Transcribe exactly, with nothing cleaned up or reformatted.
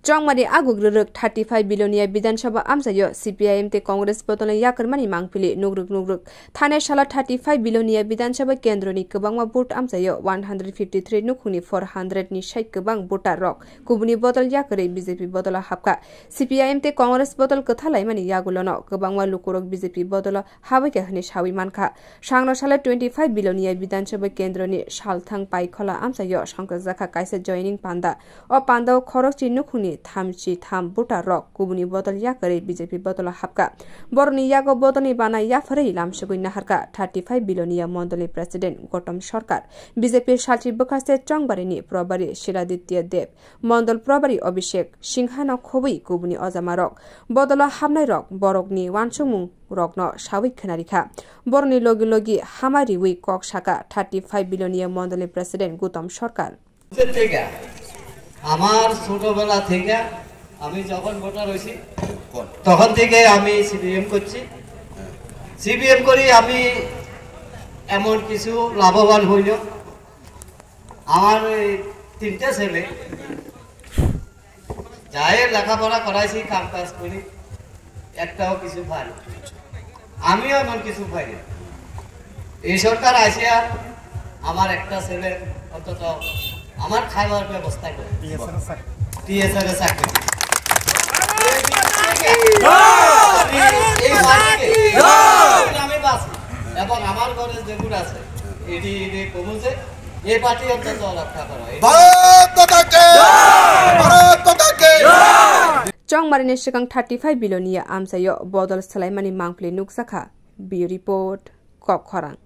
Chongmari aguk rwrwk thirty five Bilonia Bidhan Sabha amchaio C P I M tei Congress bodolni yakarmani mangpili nugrwk nugrwk. Thane salo thirty five Bilonia Bidhan Sabha kendroni kwbangma vote amchaio one hundred fifty three nukhungni four hundred ni sai kwbang voter rok kubuni bodol yakarwi B J P bodolo habkha. C P I M tei Congress bodol kwthalaimani yagulono kwbangma lukurok B J P bodolo habaikha hwnwi sawi mankha. Sangno salo twenty five Bilonia Bidhan Sabha kendroni salthang paikhola amchaio songkrakjakha kaisa joining panda. O pandao khorokchi nukhungni thamchi tham voter rok kubuni bodol yakarwi B J P bodolo habkha. Borokni yago bodolni bana yapharwi lamsogwi naharkha thirty five Bilonia mondolni president Gotom Sarkar, B J P salchi bwkhaste Chongbarini probari Shiladitya Deb, mondol probari Abhishek Singhano khobwi kubuni ojamarok. Bodolo habnairok borokni uansukmung rokno sawi khwnarikha. Borokni logi logi hama riwi kok saka thirty five Bilonia mondolni president Gotom Sarkar. থেকে আমার ছোটবেলা থেকে আমি যখন ভোটার হয়েছি তখন থেকে আমি সিপিএম করছি। সিপিএম করি আমি এমন কিছু লাভবান হইল। আমার এই তিনটা ছেলে যাই লেখাপড়া করাইছি, কাম কাজ করি, একটাও কিছু পায় না। আমিও এমন কিছু পাই না। এই সরকার আসিয়া আমার একটা ছেলে অন্তত আমার খাওয়ার ব্যবস্থা করে। টিএসআর এ চাকরি দিচ্ছে। এই দিক থেকে আমি এই মাটিতে আমি বাঁচি এবং আমার ঘরে যেগুলো আছে এটি এটি কমুজে এই পার্টি অন্তত রক্ষা করা। ভারত মাতা কি! ভারত মাতা কি! Chongmarini swkang thirty five Bilonia amchaio bodol swlaimani mangpili nukjakha. Bureau Report, Kokkhorang.